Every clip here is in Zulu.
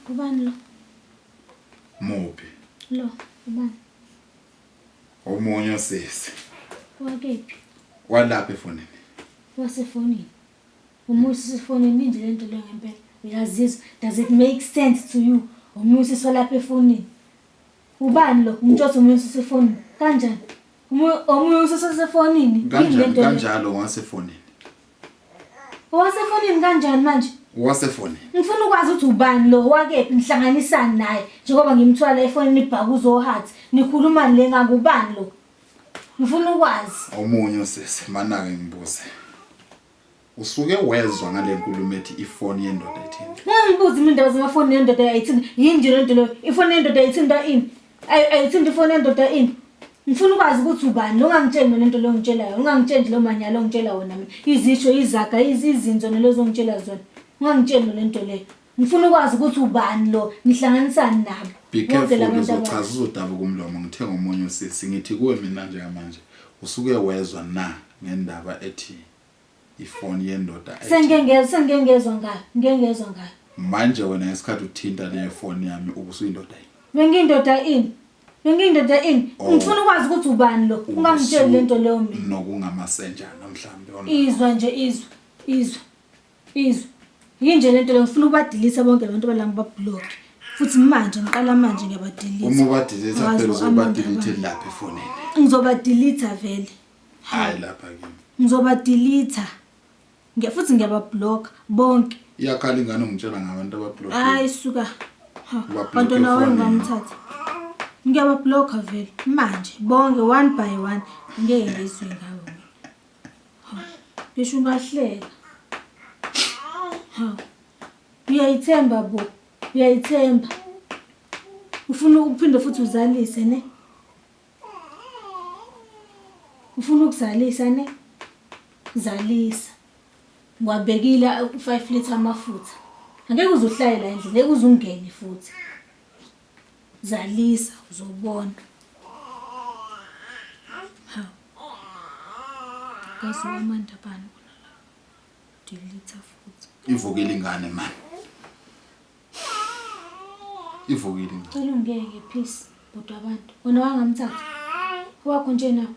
Ubani lo? Muphi? Lo, ubani? Omunye usisi. Wakephi? Walapha efonini. Wasefonini. Omunye usisi efonini inje lento leyo ngempela. Uyazizwa? Does it make sense to you? Omunye usisi walapha efonini. Ubani lo? Umuntu othi omunye usisi efonini. Kanjani? Omunye usisi wasefonini. Yini Kanjani lento leyo? kanjalo wasefonini. Owasefonini kanjani manje? Owasefonini. Ngifuna ukwazi ukuthi ubani lo wakephi nihlanganisani naye njengoba ngimthwala efonini ibhakuzo ohathi nikhulumani le ngakubani lo? Ngifuna ukwazi. Omunye usisi manake ngibuze. Usuke wezwa ngale nkulumo ethi ifoni yendoda ithini? Ungangibuzi mina indaba zamafoni yendoda ayithini. Yini nje lento leyo? Ifoni yendoda ayithinta ini? Ayithinta ifoni yendoda ini? Ngifuna ukwazi ukuthi ubani lo ungangitsheli mina lento leyo ongitshelayo. Ungangitsheli nje lo manyala ongitshela wona mina. Izisho, izaga, izinzo nalezo ongitshela zona. Ungangitsheli mina lento leyo. Ngifuna ukwazi ukuthi ubani lo nihlanganisani nabo. Be Bonke careful labantu uzochaza uzodabuka umlomo ngithe ngomunye usisi ngithi kuwe mina njengamanje usuke wezwa na ngendaba ethi ifoni yendoda ethi Sengike ngezwa, sengike ngezwa ngayo, ngike ngezwa ngayo. Manje wena ngesikhathi uthinta leyo foni yami ubusuyindoda yini? Bengiyindoda ini? Bengiyindoda ini? Oh. Ngifuna ukwazi ukuthi ubani lo. Ungangitsheli lento leyo mina. Nokungamasenjana mhlambe ona. Izwa nje izwa. Izwa. Izwa. Yinje lento leyo ngifuna ukubadilisa bonke labantu abalanga bablock. Futhi manje ngiqala manje ngiyabadilisa. Uma ubadilisa Ngazi phela uzobadilithe amandla lapha efonini. Ngizobadilitha vele. Hayi lapha kimi. Ngizobadilitha. Ngiya futhi ngiyabablock bonke. Iyakhala ingane ungitshela ngabantu abablock. Hayi suka. Ha, Ubablock Bantwana wami efonini. ngamthatha. Ngiyabablocka vele manje bonke one by one ngeke ngizwe ngawo mina. Ha, Ngisho ungahleka. Ha. Uyayithemba bo. Uyayithemba. Ufuna ukuphinde futhi uzalise ne? Ufuna ukuzalisa ne? Zalisa. Ngiwabekile u-5 litre amafutha. Angeke uze uhlale la endlini, ngeke uze ungene futhi. Zalisa uzobona. Hawu. Kazi wamanda bani kona la. Delete futhi. Ivukile ingane man. Ivukile ingane. Cela ungeke peace bhuti wabantu. Wena wangamthatha. Wakho nje nawe.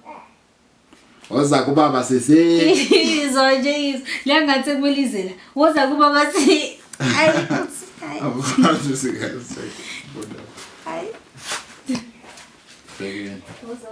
Woza kubaba sisi. Izwa nje izwa. Le ngathi kumele ize la. Woza kubaba si. Ayi. Ayi. Abantu sikaze. Ayi. Bhekeni. Woza.